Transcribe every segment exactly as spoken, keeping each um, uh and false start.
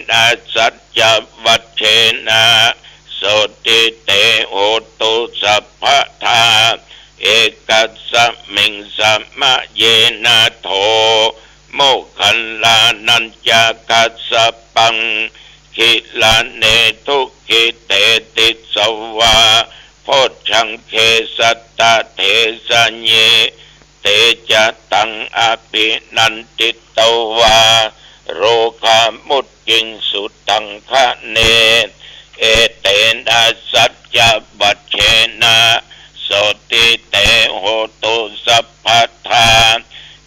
นะ สัจจวัจเชนะ โสตถิ เต โหตุ สัพพะทา เอกัสมิง สมะเยนะ โถ โมคคัลลานัญจะ กัสสปัง กิลาเน ทุกขิเต ติสสะวา โพชฌังเข สัตตะเถสะเย เตจะตัง อภินันทิตวา โรคามุจจิงสุตังคะเน เอเตนะ สัจจวัจเชนะ โสตถิ เต โหตุ สัพพะทา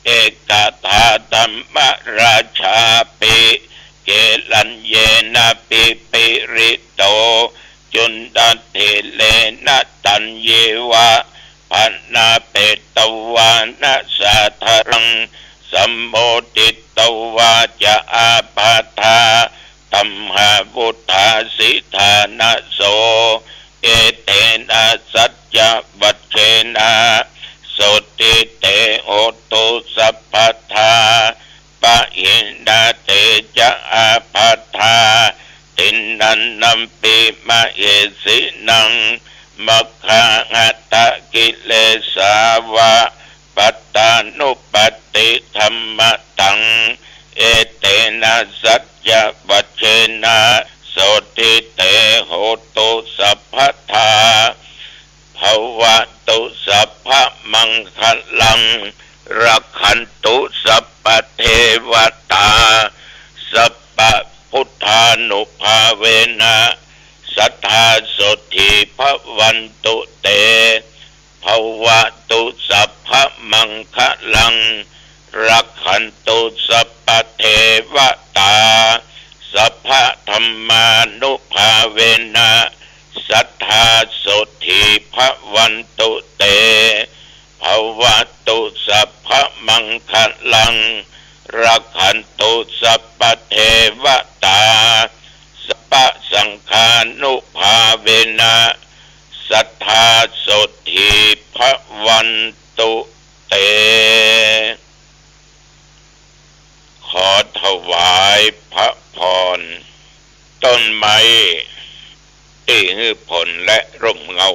เอกถาธัมมราชาปิ เกลัญเยนะ ปิปิริโต จุณฑัฏฐิเลนะ ตัญเยวะ ภะนาเปตวานะ สาธารัง สัมโมทิตวาจะ อาปาทา ธัมมาวุฏฐาสิทานะโส เอเตนะ สัจจวัจเชนะ โสตถิ เต โหตุ สัพพะทา ปะหินา เตจะ อาปาทา ติณฑันนัมปิ มะเหสินัง มัคคาหะตะกิเลสาวะ ปัตตานุปัตติธัมมะตัง เอเตนะ สัจจวัจเชนะ โสตถิ เต โหตุ สัพพะทา ภะวะตุ สัพพะมังคะลัง รักขันตุ สัพพะเทวะตา สัพพะพุทธานุภาเวนะ สัตถา โสตถิ ภะวันตุ เต ภะวะตุ สัพพะมังคะลัง รักขันตุ สัพพะเทวะตา สัพพะธัมมานุภาเวนะ สัตถา โสตถิ ภะวันตุ เต ภะวะตุ สัพพะมังคะลัง รักขันตุ สัพพะเทวะตา สัพพะสังฆานุภาเวนะ สัตถา โสตถิ ภะวันตุ เต ขอถวายพระพร ต้นไม้ตี้หื้อผลและร่มเงา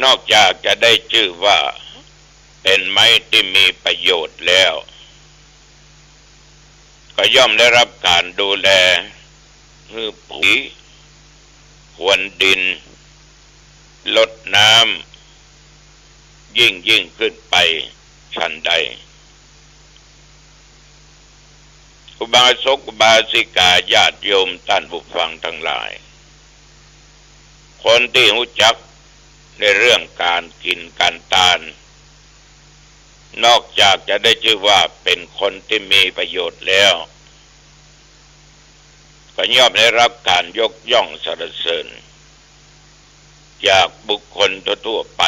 นอกจากจะได้จื้อว่าเป๋นไม้ตี้มีประโยชน์แล้ว ก็ย่อมได้ฮับก๋านดูแล หื้อปุ๋ย พรวนดิน รดน้ำ ยิ่งๆ ขึ้นไปฉันใด อุบาสกอุบาสิกาญาติโยมต้านผู้ฟังตังหลาย คนตี้ฮู้จักในเรื่องก๋านกิ๋นก๋านตาน นอกจากจะได้จื้อว่าเป๋นคนตี้มีประโยชน์แล้ว ก็ย่อมได้ฮับก๋านยกย่องสรรเสริญ จากบุคคลทั่วๆ ไป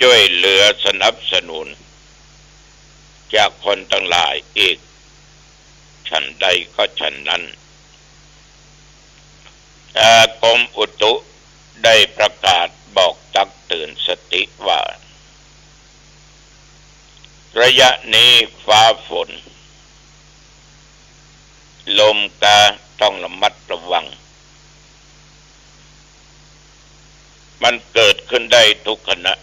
จ้วยเหลือสนับสนุน จากคนตังหลายอีก ฉันใดก็ฉันนั้น เอ่อ กรมอุตุได้ประกาศบอกตักเตื๋อนสติว่า ระยะนี้ฟ้าฝน ลมก็ต้องระมัดระวัง มันเกิดขึ้นได้ทุกขณะ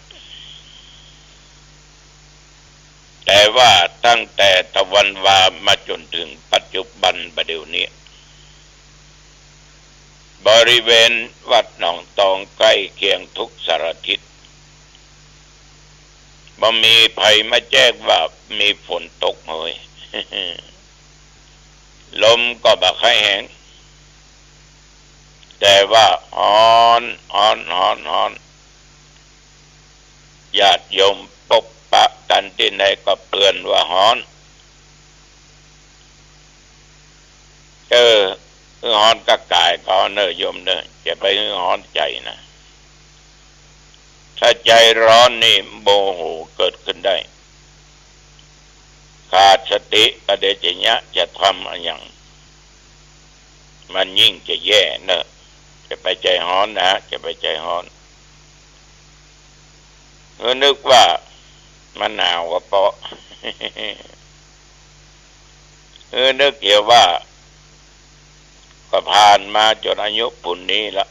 แต่ว่าตั้งแต่ตะวันวามาจ๋นเถิงปัจจุบันบ่าเดี่ยวนี้ บริเวณวัดหนองตองใก้เคียงทุกสารทิศ บ่มีใผมาแจ้งว่ามีฝนตกเฮย ลมก็บ่ใค่แฮง แต่ว่าฮ้อน ฮ้อน ฮ้อน ฮ้อน ญาติโยมปบปะกั๋นตี้ใดก็เปื้อนว่าฮ้อน เออ ฮ้อนก็ก๋ายก็ฮ้อนเน่อโยมเน่อ จะไปฮ้อนใจ๋นะ ถ้าใจ๋ฮ้อนนี่โมโหเกิดขึ้นได้ ขาดสติ ปะเดชะเยียะ จะทำอะหยัง มันยิ่งจะแย่เน่อ จะไปใจ๋ฮ้อนนะ จะไปใจ๋ฮ้อน เออ นึกว่ามันหนาวก็เปาะ เออ นึกเหียว่า ก็ผ่านมาจ๋นอายุปูนนี้ละ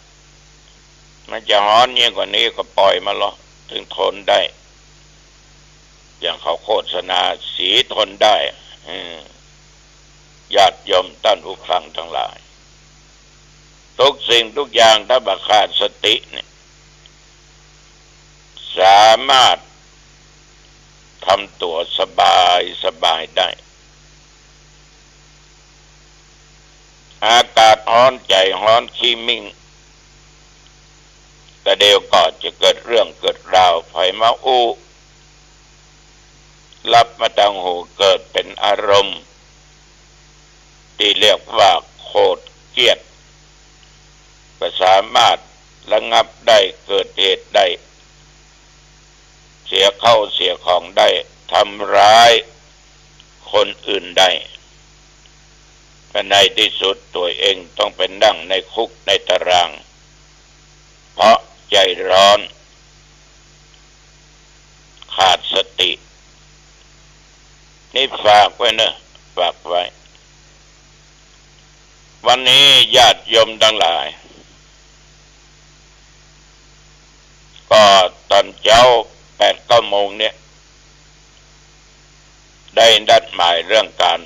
มันจะฮ้อนยิ่งกว่านี้ก็ปล่อยมันลอ เถิงทนได้ อย่างเขาโฆษณา สีทนได้ อืม ญาติโยมต้านผู้ฟังตังหลาย ทุกสิ่งทุกอย่างถ้าบ่ขาดสติเนี่ย สามารถทำตั๋วสบายสบายได้ อากาศฮ้อน ใจ๋ฮ้อน ขี้มิ่ง แต่เดี๋ยวก็จะเกิดเรื่องเกิดราว ใผมาอู้ รับมาตางหู เกิดเป๋นอารมณ์ ตี้เรียกว่าโขดเขี้ยด ก็สามารถระงับได้ เกิดเหตุได้ เสียข้าวเสียของได้ ทำร้ายคนอื่นได้ และในตี้สุดตั๋วเองต้องไปนั่งในคุกในตาราง เพราะใจ๋ฮ้อน ขาดสติ นี่ฝากไว้เนอะ ฝากไว้ วันนี้ญาติโยมตังหลาย ก็ต๋อนเจ๊าแปดเก้าโมงเนี่ย ได้นัดหมายเรื่องก๋าน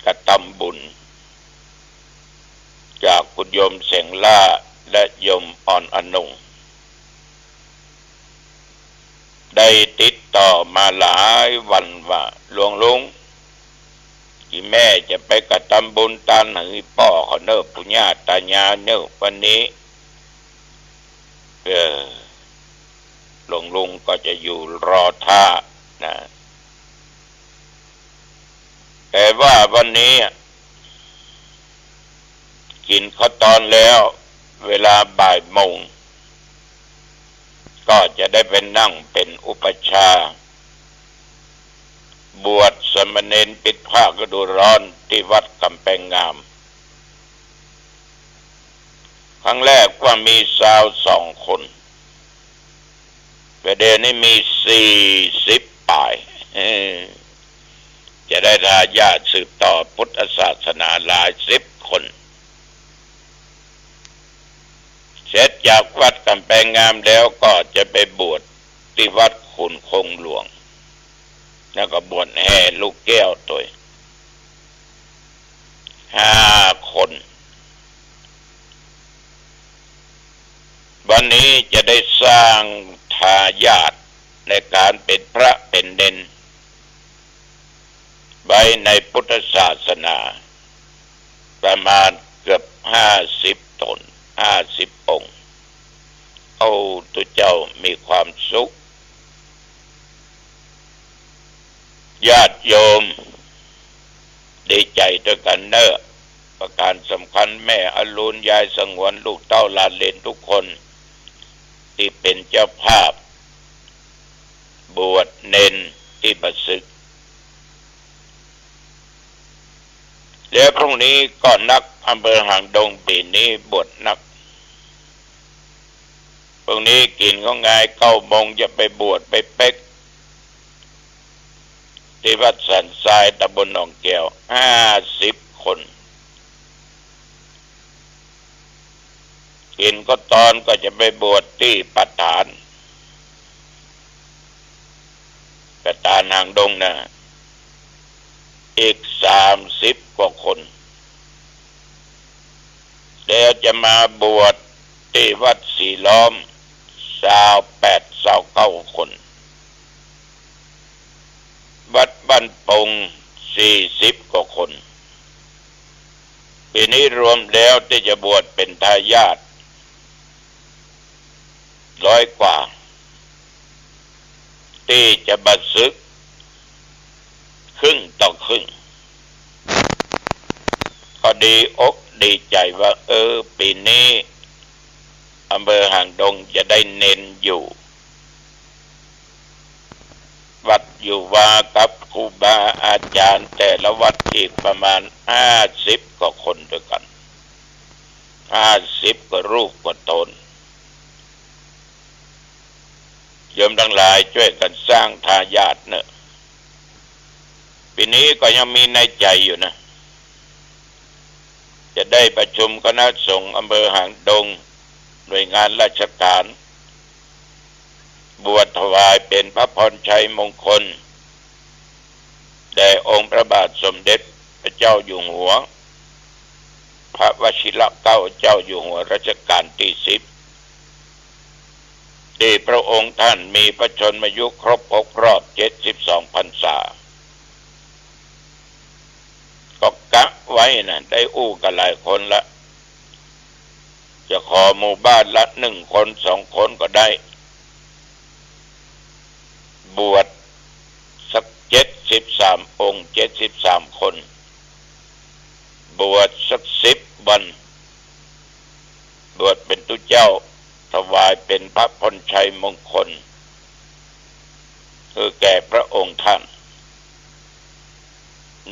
กระตำบุญ จากคุณโยมเสงหล้าและโยมอ่อนอนง ได้ติดต่อมาหลายวันว่า หลวงลุง อี่แม่จะไปกระตำบุญตานหื้อป้อเขาเน่อ ปู่ย่าต๋ายายเน่อวันนี้ เออ หลวงลุงก็จะอยู่รอท่านะ แต่ว่าวันนี้อะ กิ๋นข้าวตอนแล้ว เวลาบ่ายโมง ก็จะได้ไปนั่งเป๋นอุปัชฌาย์ บวชสามเณรปิดผ้าฤดูร้อนตี้วัดก๋ำแปงงาม ครั้งแรกว่ามีซาวสองคน แต่เดี๋ยวนี้มีสี่สิบป๋าย เออ จะได้ทายาทสืบต่อพุทธศาสนาหลายสิบคน เสร็จจากวัดก๋ำแปงงามแล้วก็จะไปบวชตี้วัดขุนคงหลวง แล้วก็บวชแห่ลูกแก้วตวย ห้าคน วันนี้จะได้สร้างทายาทในก๋านเป๋นพระเป๋นเณรไว้ในพุทธศาสนา ประมาณเกือบห้าสิบต๋น ห้าสิบองค์ โอ้ ตุ๊เจ้ามีความสุข ญาติโยมดีใจ๋ตวยกั๋นเน่อ ประก๋านสำคัญแม่อรุณ ยายสงวน ลูกเต้าหลานเหลนทุกคน ตี้เป๋นเจ้าภาพ บวชเณรตี้บ่าสึก แล้วพรุ่งนี้ก็นัก อำเภอหางดงปี๋นี้บวชนัก พรุ่งนี้กิ๋นข้าวงายเก้าโมงจะไปบวชไปเป๊ก ตี้วัดสันทรายตำบลหนองแก้ว ห้าสิบคน กิ๋นข้าวตอนก็จะไปบวชตี้ประถาน ประถานหางดงนะ อีกสามสิบกว่าคน แล้วจะมาบวชตี้วัดสีล้อม ซาวแปด ซาวเก้าคน วัดบ้านปง สี่สิบกว่าคน ปี๋นี้รวมแล้วตี้จะบวชเป๋นทายาท ร้อยกว่า ตี้จะบ่าสึก ครึ่งต่อครึ่ง ก็ดีอกดีใจ๋ว่า เออ ปี๋นี้อำเภอหางดงจะได้เณรอยู่วัดอยู่วากับครูบาอาจ๋ารย์แต่ละวัดอีกประมาณห้าสิบกว่าคนตวยกั๋น ห้าสิบกว่ารูปกว่าต๋น โยมตังหลายจ้วยกั๋นสร้างทายาทเน่อ ปี๋นี้ก็ยังมีในใจ๋อยู่นะ ได้ประชุมคณะสงฆ์อำเภอหางดง หน่วยงานราชการ บวชถวายเป๋นพระพรชัยมงคล แด่องค์พระบาทสมเด็จพระเจ้าอยู่หัว พระวชิรเกล้าเจ้าอยู่หัวรัชกาลตี้สิบ ตี้พระองค์ท่านมีพระชนมายุครบ ครบรอบ เจ็ดสิบสองพรรษา ก็กะไว้นะ ได้อู้กั๋นหลายคนละ จะขอหมู่บ้านละหนึ่งคนสองคนก็ได้ บวชสักเจ็ดสิบสามองค์ เจ็ดสิบสามคน บวชสักสิบวัน บวชเป๋นตุ๊เจ้า ถวายเป๋นพระพรชัยมงคล คือแก่พระองค์ท่าน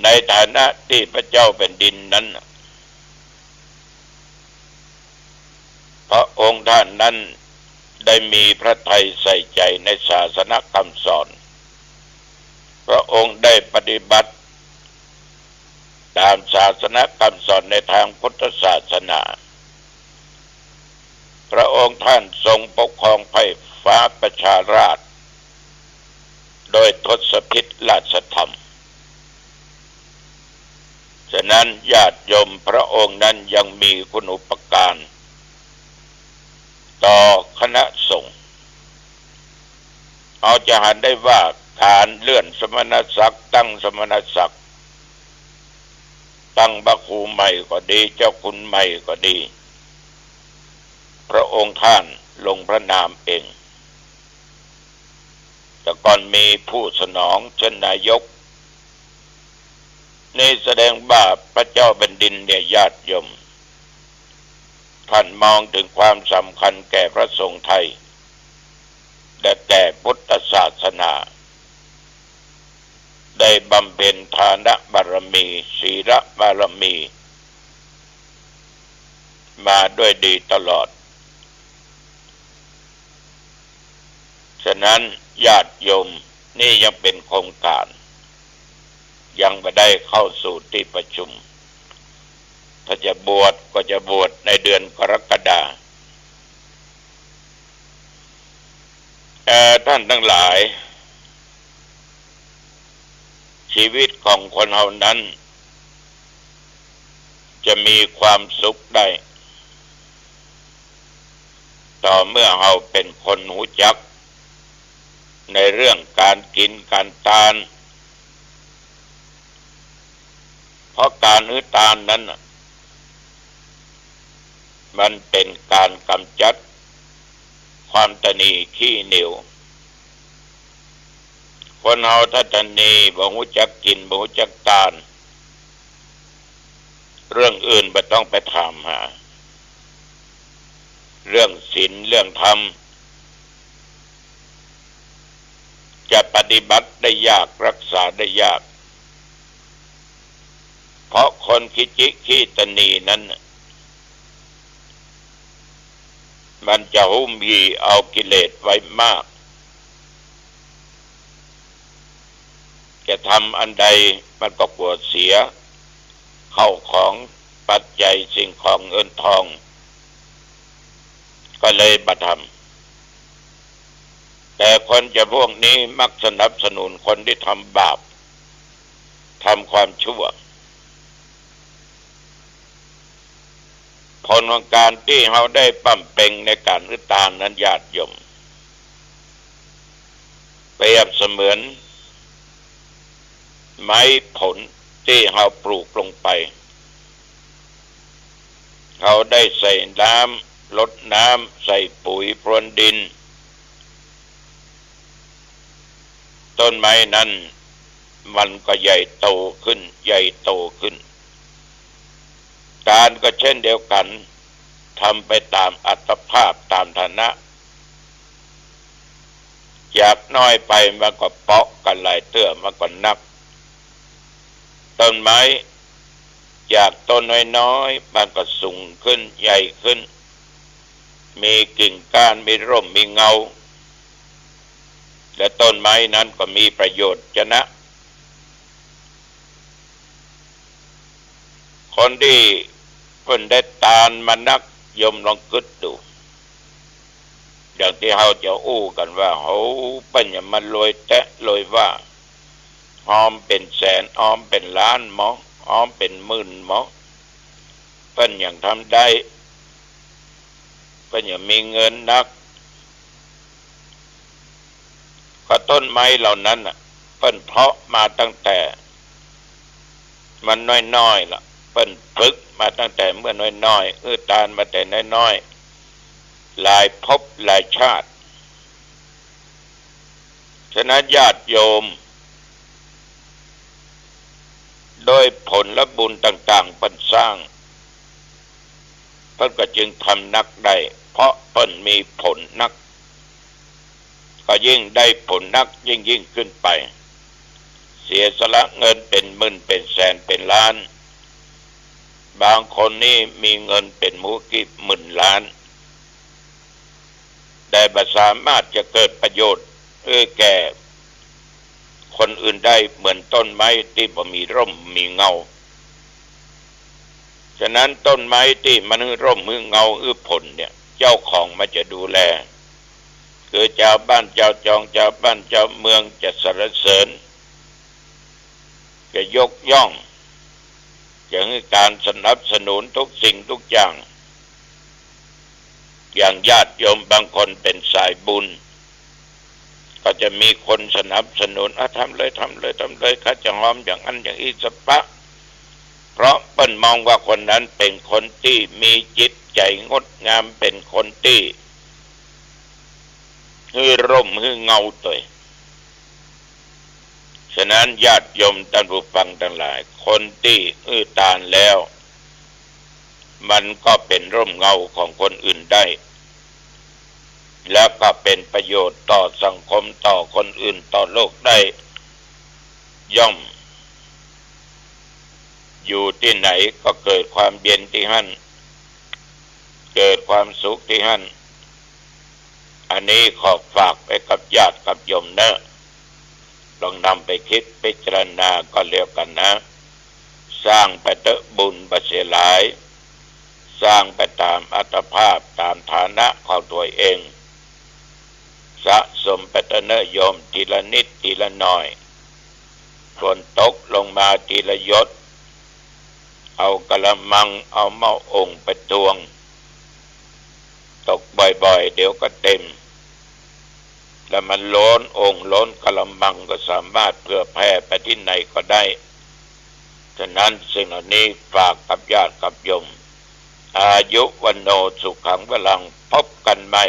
ในฐานะตี้พระเจ้าแผ่นดินนั้นน่ะ พระองค์ท่านนั้นได้มีพระทัยใส่ใจ๋ในศาสนกำสอน พระองค์ได้ปฏิบัติต๋ามศาสนกำสอนในตางพุทธศาสนา พระองค์ท่านทรงปกครองไพร่ฟ้าประชาราษฎร์ โดยทศพิธราชธรรม ฉะนั้นญาติโยม พระองค์นั้นยังมีคุณูปการต่อคณะสงฆ์ เฮาจะหันได้ว่าก๋านเลื่อนสมณศักดิ์ ตั้งสมณศักดิ์ ตั้งพระครูใหม่ก็ดี เจ้าคุณใหม่ก็ดี พระองค์ท่านลงพระนามเอง แต่ก่อนมีผู้สนองเช่นนายก นี่แสดงว่าพระเจ้าแผ่นดินเนี่ย ญาติโยม ท่านมองถึงความสำคัญแก่พระสงฆ์ไทย และแก่พุทธศาสนา ได้บำเพ็ญทานบารมี ศีลบารมี มาด้วยดีตลอด ฉะนั้นญาติโยม นี่ยังเป๋นโครงก๋าน ยังบ่ได้เข้าสู่ตี้ประชุม ถ้าจะบวชก็จะบวชในเดือนกรกฎา เอ่อ ท่านทั้งหลาย ชีวิตของคนเฮานั้น จะมีความสุขได้ ต่อเมื่อเฮาเป๋นคนฮู้จักในเรื่องก๋านกิ๋นก๋านตาน เพราะก๋านหื้อตานนั้นน่ะ มันเป๋นก๋านก๋ำจัดความตะหนี่ขี้เหนียว คนเฮาถ้าตะหนี่บ่ฮู้จักกิ๋น บ่ฮู้จักตาน เรื่องอื่นบ่ต้องไปถามหา เรื่องศีลเรื่องธรรม จะปฏิบัติได้ยาก รักษาได้ยาก เพราะคนขี้จิขี้ตะหนี่นั้นน่ะ มันจะหุ้มหี่เอากิเลสไว้มาก จะทำอันใดมันก็กั๋วเสีย เข้าของปัจจัยสิ่งของเงินทอง ก็เลยบ่ทำ แต่คนจำพวกนี้มักสนับสนุนคนตี้ทำบาป ทำความชั่ว ผลของก๋านตี้เฮาได้บำเพ็ญในก๋านหื้อตานนั้นญาติโยม เปรียบเสมือนไม้ผลตี้เฮาปลูกลงไป เฮาได้ใส่น้ำ รดน้ำ ใส่ปุ๋ยพรวนดิน ต้นไม้นั้นมันก็ใหญ่โตขึ้น ใหญ่โตขึ้น ตานก็เช่นเดียวกั๋น ทำไปต๋ามอัตภาพต๋ามฐานะ จากน้อยไปมันก็เปาะกั๋นหลายเตื้อ มันก็หนัก ต้นไม้จากต้นน้อยๆ มันก็สูงขึ้น ใหญ่ขึ้น มีกิ่งก้าน มีร่ม มีเงา และต้นไม้นั้นก็มีประโยชน์จะนะ คนตี้ เปิ้นได้ตานมานัก โยมลองกึ๊ดดู อย่างตี้เฮาจะอู้กั๋นว่า โห เปิ้นอย่ามารวยแต๊รวยว่า ฮอมเป๋นแสน ฮอมเป๋นล้านหมอ ฮอมเป๋นหมื่นหมอ เปิ้นยังทำได้ เปิ้นยังมีเงินนัก ก็ต้นไม้เหล่านั้นน่ะ เปิ้นเพาะมาตั้งแต่มันน้อยๆ ละ เปิ้นฝึกมาตั้งแต่เมื่อน้อยๆ อื้อตานมาแต่น้อยๆ หลายภพหลายชาติ ฉะนั้นญาติโยม โดยผลบุญต่างๆ เปิ้นสร้าง เปิ้นก็จึงทำนักได้ เพราะเปิ้นมีผลนัก ก็ยิ่งได้ผลนักยิ่งๆ ขึ้นไป เสียสละเงินเป๋นหมื่นเป๋นแสนเป๋นล้าน บางคนนี่มีเงินเป๋นหมู่กี่หมื่นล้าน แต่บ่สามารถจะเกิดประโยชน์ เอื้อแก่คนอื่นได้เหมือนต้นไม้ตี้บ่มีร่มมีเงา ฉะนั้นต้นไม้ตี้มันหื้อร่มหื้อเงาหื้อผลเนี่ย เจ้าของมันจะดูแล คือจาวบ้านจาวจอง จาวบ้านจาวเมืองจะสรรเสริญ จะยกย่อง จะหื้อก๋านสนับสนุนทุกสิ่งทุกอย่าง อย่างญาติโยมบางคนเป๋นสายบุญ ก็จะมีคนสนับสนุน อ่ะ ทำเลย ทำเลย ทำเลย ข้าจะฮอมอย่างอั้นอย่างอี้สะปะ เพราะเปิ้นมองว่าคนนั้นเป๋นคนตี้มีจิตใจ๋งดงาม เป๋นคนตี้หื้อร่มหื้อเงาตวย ฉะนั้นญาติโยมต้านผู้ฟังตังหลาย คนตี้อื้อตานแล้ว มันก็เป๋นร่มเงาของคนอื่นได้ แล้วก็เป๋นประโยชน์ต่อสังคม ต่อคนอื่น ต่อโลกได้ ย่อม อยู่ตี้ไหนก็เกิดความเย็นตี้หั้น เกิดความสุขตี้หั้น อันนี้ขอฝากไปกับญาติกับโยมเนอะ ลองนำไปคิดพิจารณาก็แล้วกั๋นนะ สร้างไปเต๊อะ บุญบ่เสียหาย สร้างไปต๋ามอัตภาพ ต๋ามฐานะของตั๋วเอง สะสมไปเต๊อะเนอะโยม ทีละนิดทีละหน่อย ฝนตกลงมาทีละหยด เอากะละมัง เอาหม้อโอ่งไปตวง ตกบ่อยๆ เดี๋ยวก็เต็ม แล้วมันล้นโอ่งล้นกะละมัง ก็สามารถเผื่อแผ่ไปตี้ไหนก็ได้ ฉะนั้นสิ่งเหล่านี้ฝากกับญาติกับโยม อายุวัณโณสุขังพลัง พบกั๋นใหม่